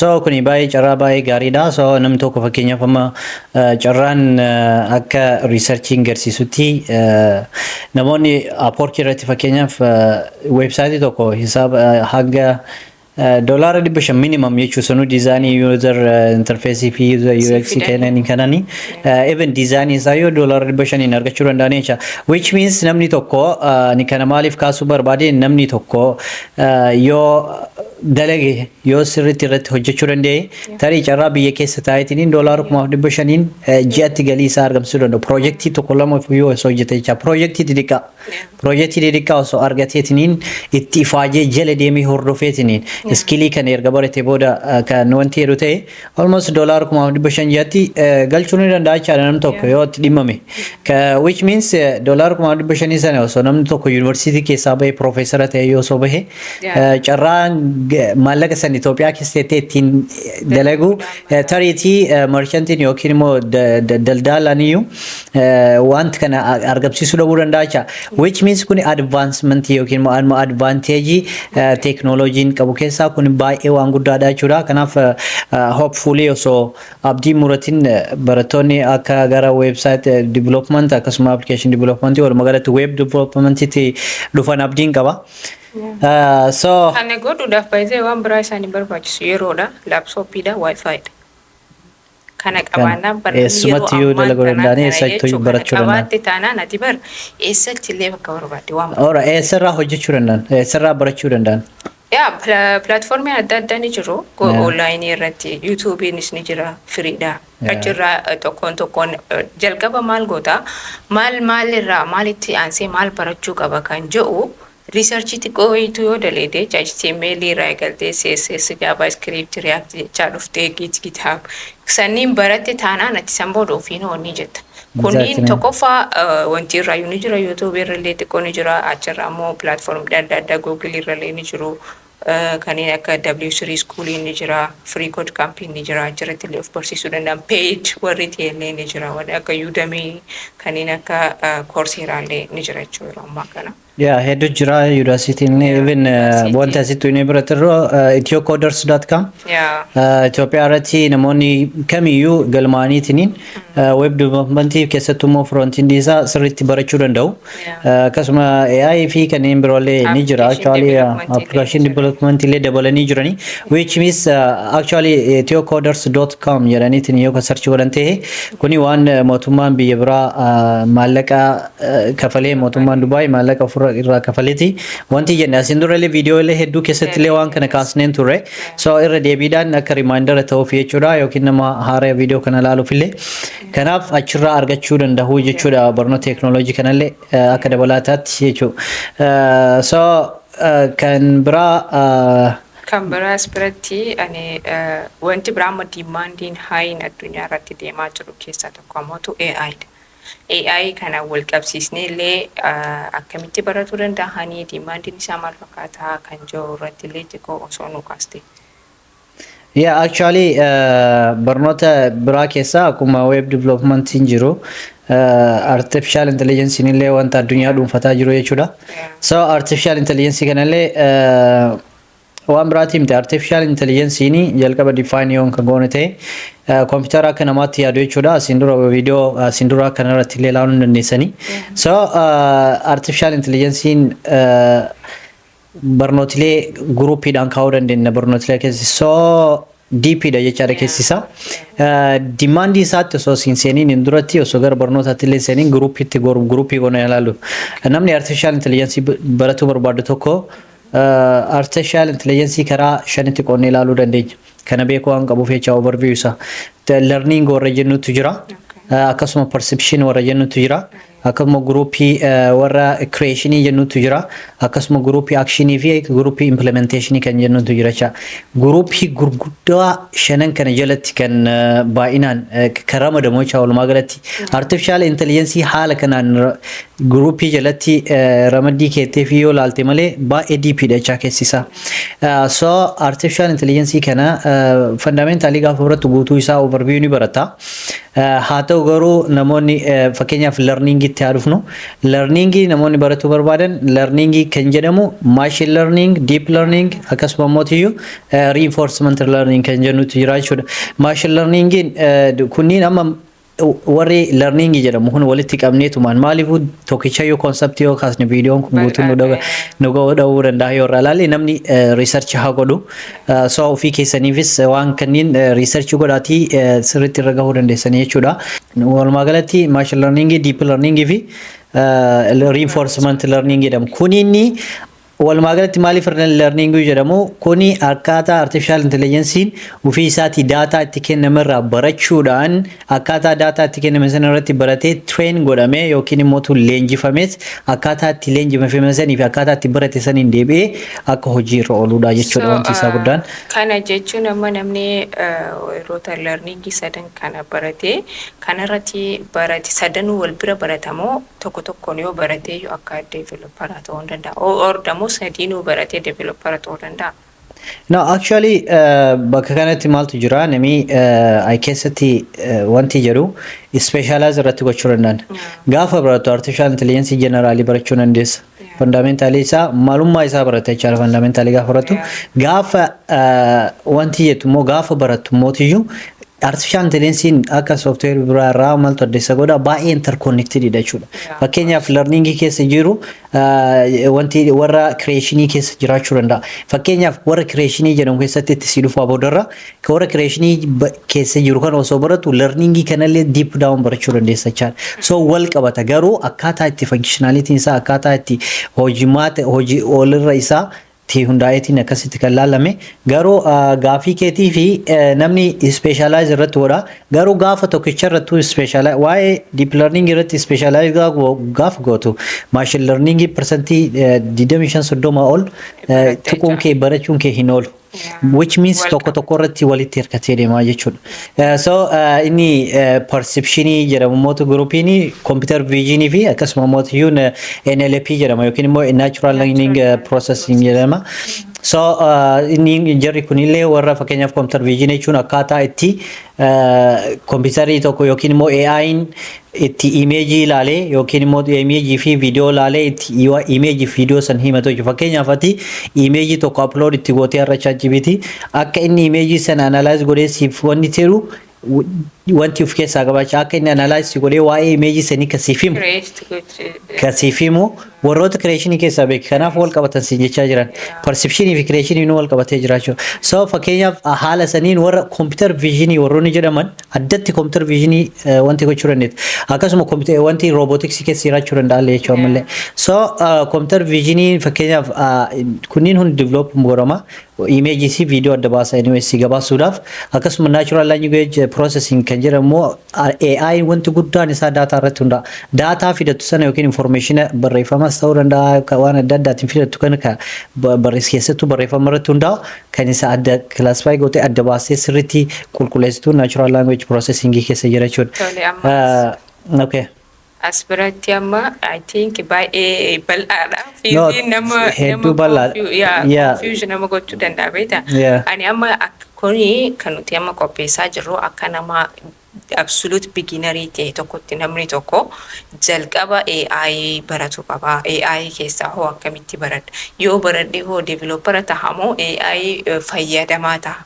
So kuni baay'ee carraa baay'ee gaariidha. So namni tokko fakkeenyaaf amma carraan akka researchiin garsiisutti namoonni Upwork irratti fakkeenyaaf website tokko hisaaba hanga $500 minimum jechuun sanuu design user interface fi user UX kennanii kanani even design isaa yoo $500n argachuu danda'an jecha. Which means namni tokko ni kana maaliif kaasuu barbaade, namni tokko yoo dalage, yoo sirriitti irratti hojjechuu danda'e, tarii carraa biyya keessa taa'eetiin $5,500n ji'atti galii isaa argamsiisuu danda'u. Project tokko lama yoo osoo hojjete jecha, project xixiqqaa. Project xixiqqaa osoo argateetiniin itti ifaajee jala deemee hordofeetiniin skill kana erga barate booda kan wanti jedhu ta'e, almost $5,500 ji'atti galchuu ni danda'a jechaadha namni tokko yoo itti dhimmame. Which means $5,500 sana osoo namni tokko yuunivarsiitii keessaa bahe, piroofeesara ta'e yoo osoo bahe, carraan maallaqa san Itoophiyaa keessatti ittiin dalagu tariitii merchantiin yookiin immoo daldaalaniyyuu wanti kana argamsiisuu dhabuu danda'a jecha. Which means kun advancement yookiin immoo advantage teeknooloojiin qabu keessaa kun baay'ee waan guddaadha jechuudha. Kanaaf hopefully osoo abdii muratiin barattoonni akka gara website development akkasuma application development, walumaa galatti web developmentitti dhufan abdiin qaba. So Kana godhuudhaaf baay'ee waan biraa isaanii barbaachisu yeroodha, laptopiidha, WiFidha. Kana qabaannaan barnoonni yeroo Eessumatti iyyuu ammaan dalaguu tanaa danda'anii kana eessattuu jechuu kana barachuu danda'an. Qabaatte taanaan ati bar eessatti illee bakka barbaadde waan Ora eessarraa hojjechuu danda'an? Eessarraa barachuu danda'an? Yaa, platformiin adda addaa ni jiru. Online irratti YouTubeiinis ni jira, freedha. Achirraa tokkoon tokkoon jalqaba maal goota, maal maalirraa maalitti aansee maal barachuu qaba kan jedhu research xiqqoo wayiitu yoo daleete, HTML irraa eegaltee CSS, JavaScript, React jechaa dhuftee Git, GitHub sanniin baratte taanaan ati san booda ofiin hoonni jetta. Kunniin tokkoffaa wanti irraayyuu ni jira, YouTube irra illee xiqqoo ni jira, achirraa immoo platformii adda addaa Google irra illee ni jiru. Kanneen akka W3 School ni jira, Free Code Camp ni jira, achirratti illee of barsiisuu danda'an. Paid warri ta'e illee ni jira, warri akka Udemy, kanneen akka Coursera illee ni jira jechuudha yeroo ammaa kana. Yaa, hedduu jira Udacityn even Udacity. Wanti asitti inni biratti irra ethiocoders.com Itoophiyaa irratti namoonni kamiyyuu galmaaniitiniin web developmentii keessattuu immoo frontend isaa sirriitti barachuu danda'u. Akkasuma AI fi kanneen biroollee ni jira. Application Actually development illee application ni jira. development illee dabalanii jirani. Which means actually ethiocoders.com jedhaniitiin yoo kan search godhan ta'e, kuni waan mootummaan biyya biraa maallaqa kafalee, mootummaan Dubaay maallaqa ofirra irraa kafaleeti. Wanti jenne asiin dura illee viidiyoo illee hedduu keessatti illee waan kana kaasneen turre. So irra deebiidhaan akka reminder ta'uuf jechuudha yookiin nama haaraa viidiyoo kana ilaaluuf illee. Kanaaf achirraa argachuu danda'u jechuudha barnoota teeknooloojii kanallee akka dabalataatti jechuudha. So kan biraa Kan biraas biratti ani wanti biraa amma demandiin highin addunyaa irratti deemaa jiru keessaa tokko ammootu AI dha. AI kana wal qabsiisnee illee akkamitti baratuu danda'anii, demandiin isaa maal fakkaataa kan jiru irratti illee xiqqoo osoo nu kaaste. Yeah, actually barnoota biraa keessaa akkuma web developmentiin jiru, artificial intelligence illee wanta addunyaa dhuunfataa jiru jechuudha. So artificial intelligence kanallee waan biraatii miti, artificial intelligence jalqaba define yoon kan goone ta'e, kompiitara akka namaatti yaadu jechuudha. Asiin dura viidiyoo asiin dura kanarratti illee ilaaluu hin dandeessanii. So artificial intelligence barnootilee groupiidhaan kaa'uu dandeenya barnootilee keessi. So deepiidha jechaadha keessi isaa. Demand isaatti osoo siin seeniin hin duratti, osoo gara barnootaatti illee seeniin, groupiitti group goona ilaalu. Namni artificial intelligence baratuu barbaadu tokko artificial intelligence karaa shanitti qoonnee ilaaluu dandeenya. Kana beekuu waan qabuuf jecha overview isaa. Learning warra jennutu jira. Akkasuma perception warra jennutu jira. Akkasuma group warra creationii jennutu jira. Akkasuma group actionii fi group implementationii kan jennutu jira jecha. Group gurguddaa shanan kana jalatti kan baay'inaan kan ramadamu jecha walumaa galatti. Artificial intelligence haala kanaan group jalatti ramaddii keettee fi yoo laalte malee baay'ee deepiidha jecha keessi isaa. So artificial intelligence kana fundamentally gaafa barattu guutuu isaa overview ni barata. Haa ta'u garuu namoonni fakkeenyaaf learning Learningitti haa dhufnu. Learningii namoonni baratuu barbaadan, learningii kan jedhamu machine learning, deep learning, akkasuma immoo reinforcement learning kan jennutu jira jechuudha. Machine learningiin kunniin amma warri learning jedhamu kun walitti qabneetumaan, maaliifuu tokkicha yoo conceptii yoo kaasne viidiyoon kun guutuun nu ga'uu dha'uu danda'a. Yoo irraa ilaalle namni research haa godhu. So ofii keessaniifis waan kanneen research godhaatii sirriitti irra gahuu dandeessanii jechuudha. Walumaa galatti machine learning, deep learning fi reinforcement learning jedhamu. Kuniinni walumaa galatti maaliif learning jedhamu? Kuni akkaataa artificial intelligence'n ofii isaatii data itti kenname irraa barachuudhaan, akkaataa data itti kenname sana irratti baratee train godhamee yookiin immoo leenjifamees, akkaataa itti leenjifame sanii fi akkaataa itti barate saniin deebi'ee akka hojii irra ooluudha jechuudha wanti isaa guddaan. Kana jechuun amma namni yeroo learningii sadan kana baratee kanarratti barate sadanuu wal bira baratamoo, tokko tokkoon yoo baratee yoo akka developera ta'uu danda'a? Or dammoo sadiinuu baratee developera ta'uu danda'a? No, actually bakka kanatti maaltu jira, namni keessatti wanti jedhu specialize irratti gochuu danda'an. Gaafa baratu artificial intelligence generally barachuu dandeessa. Fundamentalii isaa, maalummaa isaa barata jechaadha fundamentalii gaafa baratu. Gaafa wanti jettu immoo, gaafa barattu mootiyyuu, artificial intelligence akka software biraa irraa maaltu adda isa godha? Baay'ee interconnected dha jechuudha. Fakkeenyaaf learning keessa jiru wanti warra creationii keessa jiraachuu danda'a. Fakkeenyaaf warra creationii jedhamu keessatti itti si dhufu boodarra, warra creationii keessa jiru kan osoo baratu learning kanallee deep down barachuu dandeessa jechaadha. So wal qabata, garuu akkaataa itti functionality isaa, akkaataa itti hojimaata hojii oolirra isaa itti hundaa'eetiin akkasitti kan laalame. Garuu gaafii keetii fi namni specialize irratti godha, garuu gaafa tokkicha irrattuu specialize, waa'ee deep learning irratti specialize gaafa gootu, machine learning percentii 25 30 ol tuquun kee, barachuun kee hin oolu. Which means tokko tokko irratti walitti hirkatee deemaa jechuudha. So inni perceptionii jedhamu mootu groupiin computer visionii fi akkasuma mootiyyuu NLP jedhama yookiin immoo natural learning processing jedhama. So inni jarri kunillee warra fakkeenyaaf computer vision jechuun akkaataa itti kompiitarii tokko yookiin immoo AI'n itti imageii ilaalee yookiin immoo imageii fi viidiyoo ilaalee itti imageii fi viidiyoo san himatu jechuudha. Fakkeenyaaf ati imageii tokko upload itti gootee har'a ChatGPT akka inni imageii sana analyze godhee siif wanni jedhu, wanti of keessaa qabaachaa akka inni analyze godhee waa'ee imageii sanii kasiif himu warroota creationii keessaa beeku. Kanaaf wal qabatan siin jechaa jiran. Perceptionii fi creationii wal qabatee jiraachuu. So fakkeenyaaf haala saniin warra computer visionii warroonni jedhaman addatti computer visionii wanti gochuu dandeetti. Akkasuma wanti roboticsii keessa jiraachuu danda'allee jechuudha ammallee. So computer visionii fakkeenyaaf kunniin hundi develop godhama. Imageii fi viidiyoo adda baasa anyways si gabaasuudhaaf. Akkasuma natural language processing kan jedhamu, AI wanti guddaan isaa data irratti hundaa'a. Data fidatu sana yookiin information barreeffamas ta'uu danda'a, waan adda addaatiin fidattu kan barreess keessattuu barreeffama irratti hundaa'u, kan isa adda classify gootee adda baasee sirriitti qulqulleessitu natural language processing keessa jira jechuudha. Okay. As biratti amma I think baay'ee bal'aadha. No, Fieldiin nama hedduu bal'aadha. Confusion nama gochuu danda'a beektaa. Ani amma kuni kan nuti amma qopheessaa jirru akka nama absolute beginnerii ta'e tokkotti, namni tokko jalqaba AI baratu qaba. AI keessaa hoo akkamitti baradha? Yoo baradhe hoo developera taha moo AI fayyadamaa taha?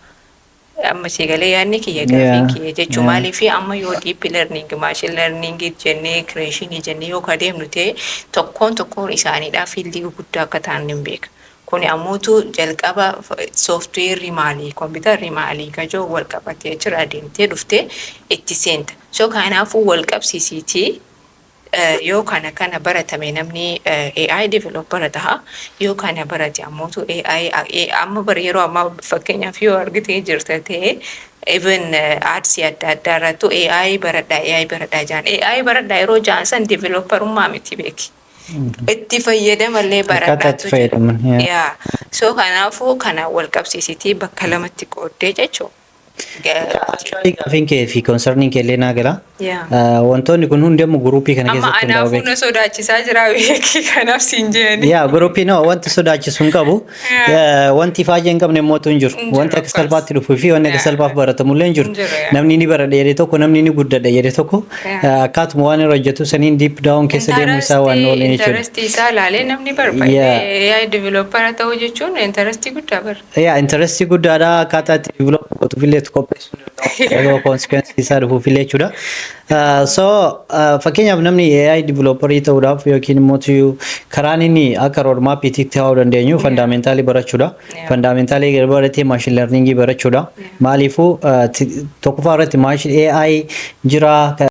Amma si galee yaadni kiyya, gaafiin kiyya jechuun, maaliif amma yoo deep learning, machine learning jennee, creationii jennee yoo adeemnu ta'e, tokkoon tokkoon isaaniidhaa fieldii gurguddaa akka ta'an hin beeka. Kuni ammootu jalqaba softwareri maalii, kompiitarri maalii kajoo wal qabatee jira, adeemtee dhuftee itti seenta. So kanaafuu wal qabsiisiitii yoo kana kana baratame namni AI developer taha, yoo kana barate ammootu AI amma bara yeroo ammaa fakkeenyaaf yoo argitee jirta ta'e, even adsii adda addaa irrattu AI baradhaa, AI baradhaa jaan. AI baradhaa yeroo jaan san developerummaa miti beeki. Itti fayyadamallee Akkaataa itti baradhaatu jira. fayyadaman. Yaa. So kanaafuu kana wal qabsiisitii bakka lamatti qooddee jechuudha. Actually, gaafiin kee fi concerning kee illee naa gala. Wantoonni kun hundi ammoo groupii kana Amma keessatti hundaa'u anaafuu beeku. Na sodaachisaa jira beekii, kanaaf siin jeeni. Yaa, groupii no, wanti sodaachisu hin qabu. Wanti faajii hin qabne immoo hin jiru. Hin jiru, Wanti akka of course. salphaatti dhufuu fi wanti akka salphaaf baratamullee hin jiru. Hin jiru, yeah. Namni ni baradha jedhe tokko, namni ni guddadha jedhe tokko, akkaatuma waan irra hojjetu saniin deep down keessa deemuu isaa waan oolan jechuudha. Interestii isaa ilaalee namni barbaade. AI developer ta'uu jechuun interestii guddaa bara. Yaa, interestii guddaadha, akkaataa itti develop gootuufillee itti qopheessuu danda'u, consequence isaa dhufuufillee jechuudha. So fakkeenyaaf namni AI developerii ta'uudhaaf yookiin immoo karaan inni akka roadmapiitti ta'uu dandeenyu fundamentalii barachuudha. Fundamentalii baratee machine learningii barachuudha. Maaliifuu tokkoffaa irratti machine AI jira.